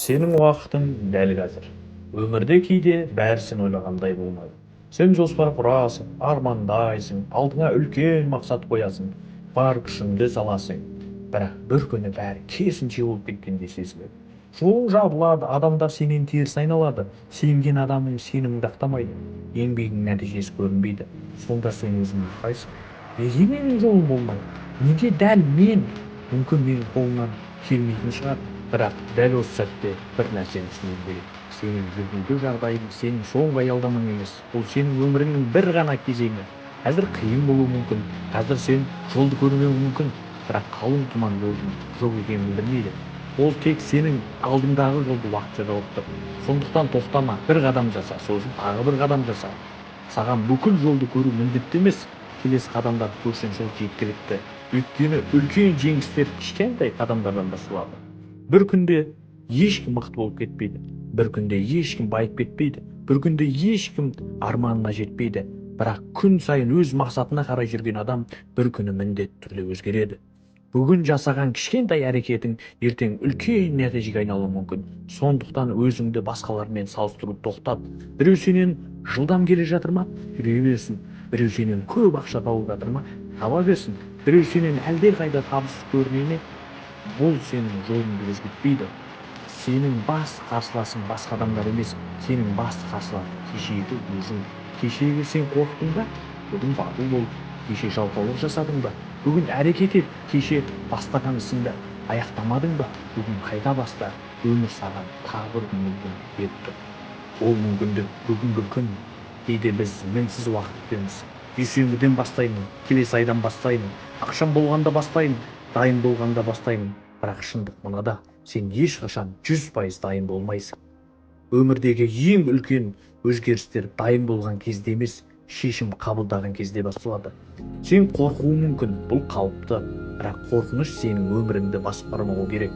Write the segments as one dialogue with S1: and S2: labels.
S1: Сенің уақытың дәл қазір. Өмірде кейде бәрі сен ойлағандай болмайды. Сен жоспар құрасың, армандайсың, алдыңа үлкен мақсат қоясың, бар күшіңді саласың. Бірақ бір күні бәрі керісінше болып кеткендей сезіледі. Жолың жабылады, адамдар сенен теріс айналады, сенген адамың сеніміңді ақтамайды, еңбегіңнің нәтижесі көрінбейді. Сонда сен өзіңнен сұрайсың: неге менің жолым болмайды? Неге дәл мен? Мүмкін, менің қолымнан келмейтін шығар. Бірақ дәл осы сәтте бір нәрсені түсінуің керек: сенің бүгінгі жағдайың сенің соңғы аялдамаң емес, бұл сенің өміріңнің бір ғана кезеңі. Қазір қиын болуы мүмкін, қазір сен жолды көрмеуің мүмкін, бірақ қалың тұман жолдың жоқ екенін білдірмейді. Ол тек сенің алдыңдағы жолды уақытша жауып тұр. Сондықтан тоқтама, бір қадам жаса, сосын тағы бір қадам жаса. Саған бүкіл жолды көру міндетті емес, келесі қадамдарды көрсең, сол жеткілікті. Өйткені үлкен жеңістер кішкентай қадамдардан басталады. Бір күнде ешкім мықты болып кетпейді, бір күнде ешкім байып кетпейді, бір күнде ешкім арманына жетпейді. Бірақ күн сайын өз мақсатына қарай жүрген адам бір күні міндетті түрде өзгереді. Бүгін жасаған кішкентай әрекетің ертең үлкен нәтижеге айналуы мүмкін. Сондықтан өзіңді басқалармен салыстыруды тоқтат. Біреу сенен жылдам келе жатыр ма, жүре берсін. Біреу сенен көп ақша тауып жатыр ма, таба берсін. Біреу сенен әлдеқайда табысты көріне ме, бұл сенің жолыңды өзгертпейді. Сенің басты қарсыласың басқа адамдар емес, сенің басты қарсыласың кешегі өзің. Кешегі сен қорықтың ба, бүгін батыл бол. Кеше жалқаулық жасадың ба, бүгін әрекет ет. Кеше бастаған ісіңді аяқтамадың ба, бүгін қайта баста. Өмір саған тағы бір мүмкіндік беріп тұр. Ол мүмкіндік — бүгінгі күн. Кейде біз мінсіз уақыт күтеміз: дүйсенбіден бастаймын, келесі айдан бастаймын, ақшам болғанда бастаймын, дайын болғанда бастаймын. Бірақ шындық мынада: сен ешқашан 100% дайын болмайсың. Өмірдегі ең үлкен өзгерістер дайын болған кезде емес, шешім қабылдаған кезде басталады. Сен қорқуың мүмкін, бұл қалыпты, бірақ қорқыныш сенің өміріңді басқармауы керек.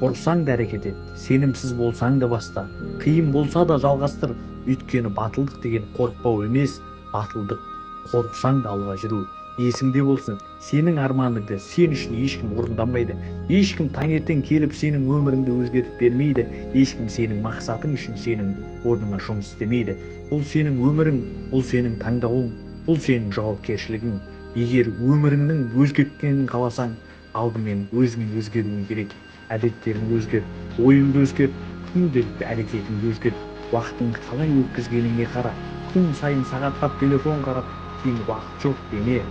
S1: Қорықсаң да, әрекет ет. Сенімсіз болсаң да, баста. Қиын болса да, жалғастыр. Өйткені батылдық деген қорықпау емес, батылдық — қорықсаң да, алға жүру. Есіңде болсын, сенің арманыңды сен үшін ешкім орындамайды. Ешкім таңертең келіп сенің өміріңді өзгертіп бермейді. Ешкім сенің мақсатың үшін сенің орныңа жұмыс істемейді. Бұл сенің өмірің, бұл сенің таңдауың, бұл сенің жауапкершілігің. Егер өміріңнің өзгерткенін қаласаң, алдымен өзіңе өзгеруің керек. Әдеттеріңді өзгерт, ойыңды өзгерт, күнделікті әрекетіңді өзгерт. Уақытыңды қалай өткізгеніңе қара. Күн сайын сағаттап телефон қарап, кейін уақыт жоқ деме.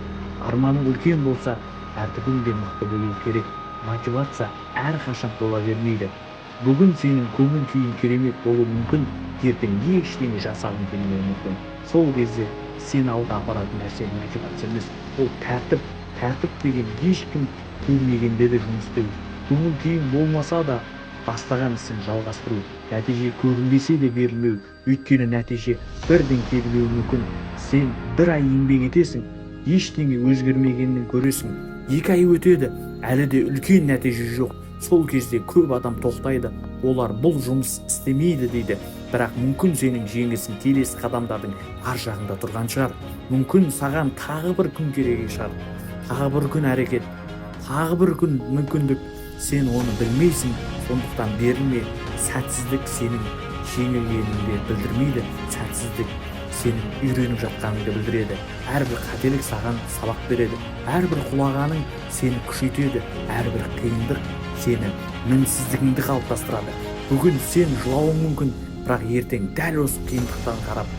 S1: Арманың үлкен болса, тәртібің де мықты болуы керек. Мотивация әрқашан бола бермейді. Бүгін сенің көңіл күйің керемет болуы мүмкін, ертең ештеңе жасағың келмеуі мүмкін. Сол кезде сені алға апаратын нәрсе мотивация емес, ол тәртіп. Тәртіп деген — ешкім көрмегенде де жұмыс істеу, көңіл күйің болмаса да, бастаған ісін жалғастыру, нәтиже көрінбесе де, берілмеу. Өйткені нәтиже бірден келмеуі мүмкін. Сен бір ай еңбек етесің, ештеңе өзгермегенін көресің. 2 ай өтеді, әлі де үлкен нәтиже жоқ. Сол кезде көп адам тоқтайды. Олар «бұл жұмыс істемейді» дейді. Бірақ мүмкін, сенің жеңісің келесі қадамдардың ар жағында тұрған шығар. Мүмкін, саған тағы бір күн керек шығар, тағы бір күн әрекет, тағы бір күн мүмкіндік. Сен оны білмейсің. Сондықтан берілме. Сәтсіздік сенің жеңілгеніңді білдірмейді, сәтсіздік сенің үйреніп жатқаныңды білдіреді. Әрбір қателік саған сабақ береді, әрбір құлағаның сені күшейтеді, әрбір қиындық сені мінсіздігіңді қалыптастырады. Бүгін сен жылауың мүмкін, бірақ ертең дәл осы қиындықтан қарап,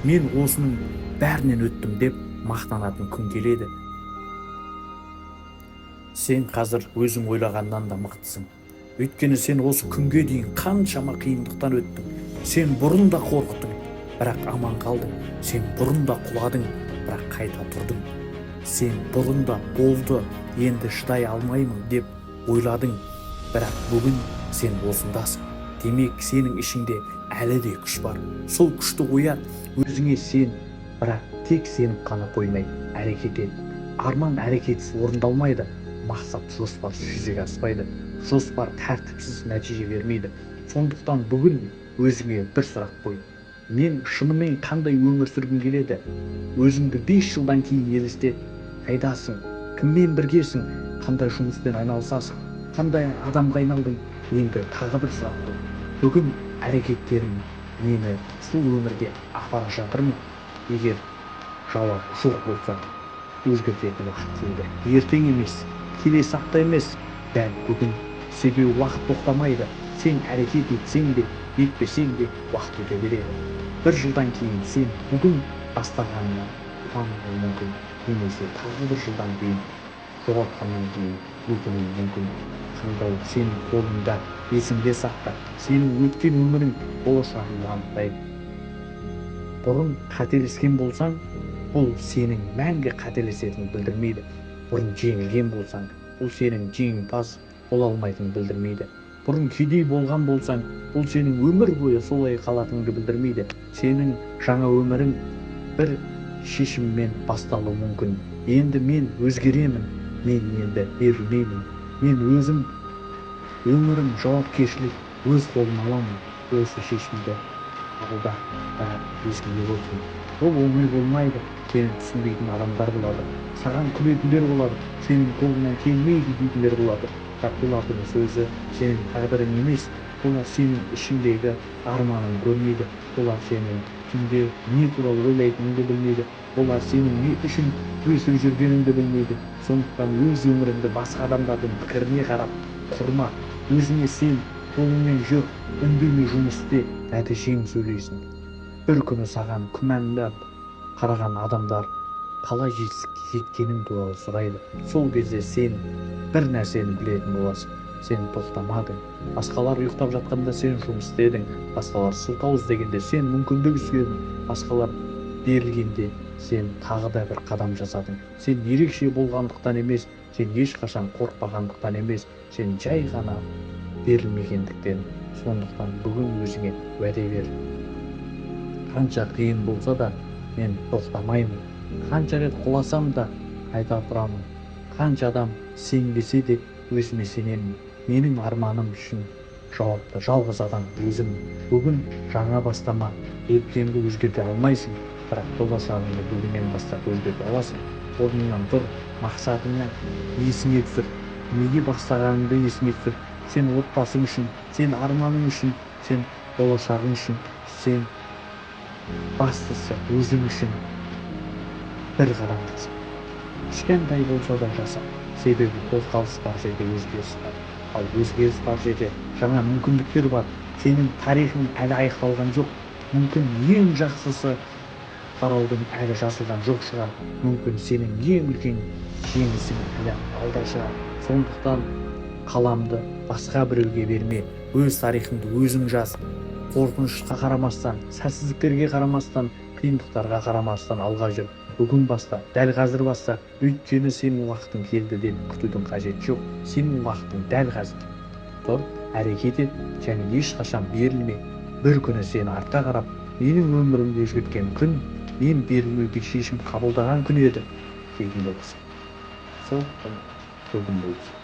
S1: «мен осының бәрінен өттім» деп мақтанатын күн келеді. Сен қазір өзің ойлағаннан да мықтысың. Өйткені сен осы күнге дейін қаншама қиындықтан өттің. Сен бұрын да қорықтың, бірақ аман қалдың. Сен бұрын да құладың, бірақ қайта тұрдың. Сен бұрын да «болды, енді шыдай алмаймын» деп ойладың, бірақ бүгін сен осындасың. Демек, сенің ішіңде әлі де күш бар. Сол күшті оят, өзіңе сен, бірақ тек сеніп қана қоймай, әрекет ет. Арман әрекетсіз орындалмайды, мақсат жоспарсыз жүзеге аспайды, жоспар тәртіпсіз нәтиже бермейді. Сондықтан бүгін өзіңе бір сұрақ қой: мен шынымен қандай өмір сүргім келеді? Өзіңді 5 жылдан кейін елестет. Қайдасың, кіммен біргесің, қандай жұмыспен айналысасың, қандай адамға айналдың? Енді тағы бір сұрақ қой: бүгін әрекеттерім мені сол өмірге апара жатыр ма? Егер жауап жоқ болса, өзгертетін уақыт келді. Ертең емес, келесі апта емес, дәл бүгін. Себебі уақыт тоқтамайды. Сен әрекет етсең де, етпесең де, уақыт өте береді. Бір жылдан кейін сен бүгін бастағаныңа қуануың мүмкін немесе тағы бір жылдан кейін жоғалтқаннан кейін өкінуің мүмкін. Таңдау сенің қолыңда. Есіңде сақта: сенің өткен өмірің болашағыңды анықтайды. Бұрын қателескен болсаң, бұл сенің мәңгі қателесетініңді білдірмейді. Бұрын жеңілген болсаң, бұл сенің жеңімпаз бола алмайтыныңды білдірмейді. Бұрын кедей болған болсаң, бұл сенің өмір бойы солай қалатыныңды білдірмейді. Сенің жаңа өмірің бір шешіммен басталуы мүмкін: енді мен өзгеремін, мен енді берілмеймін, мен өзім өмірім жауапкершілік өз қолыма аламын. Осы шешімді қабылда. Бәрі есіңде болсын: ол оңай болмайды. Сені түсінбейтін адамдар болады, саған күлетіндер болады, сенің қолыңнан келмейді дейтіндер болады. Бірақ олардың сөзі сенің тағдырың емес. Олар сенің ішіңдегі арманыңды көрмейді. Олар сенің түнде не туралы ойлайтыныңды білмейді. Олар сенің не үшін күресіп жүргеніңді білмейді. Сондықтан өз өміріңді басқа адамдардың пікіріне қарап құрма. Өзіңе сен, жолыңмен жүр, үндемей жұмыс істе, нәтижең сөйлейсін. Бір күні саған күмәндап қараған адамдар қалай жетістікке жеткенің туралы сұрайды. Сол кезде сен бір нәрсені білетін боласың: сен тоқтамадың. Басқалар ұйықтап жатқанда, сен жұмыс істедің. Басқалар сылтау іздегенде, сен мүмкіндік іздедің. Басқалар берілгенде, сен тағы да бір қадам жасадың. Сен ерекше болғандықтан емес, сен ешқашан қорықпағандықтан емес, сен жай ғана берілмегендіктен. Сондықтан бүгін өзіңе уәде бер: қанша қиын болса да, мен тоқтамаймын. Қанша рет құласам да, қайта тұрамын. Қанша адам сенбесе де, өзіме сенемін. Менің арманым үшін жауапты жалғыз адам өзім. Бүгін жаңа бастама. Ертеңді өзгерте алмайсың, бірақ болашағыңды бүгіннен бастап өзгерте аласың. Орныңнан тұр, мақсатыңа есіңе түсір, неге бастағаныңды есіңе түсір. Сен отбасың үшін, сен арманың үшін, сен болашағың үшін, сен, бастысы, өзің үшін бір қадам жаса. Кішкентай болса да, жаса. Себебі қозғалыс бар жерде өзгеріс бар, ал өзгеріс бар жерде жаңа мүмкіндіктер бар. Сенің тарихың әлі аяқталған жоқ. Мүмкін, ең жақсысы тараудың әлі жазылған жоқ шығар. Мүмкін, сенің ең үлкен жеңісің әлі алда шығар. Сондықтан қаламды басқа біреуге берме, өз тарихыңды өзің жаз. Қорқынышқа қарамастан, сәтсіздіктерге қарамастан, қиындықтарға қарамастан, алға жүр. Бүгін баста, дәл қазір баста. Өйткені сенің уақытың келді деп күтудің қажеті жоқ. Сенің уақытың дәл қазір. Тұр, әрекет ет және ешқашан берілме. Бір күні сен артқа қарап, менің өмірімді өзгерткен күн мен берілмеуге шешім қабылдаған күн еді дейтін боласың. Сол күн бүгін болсын.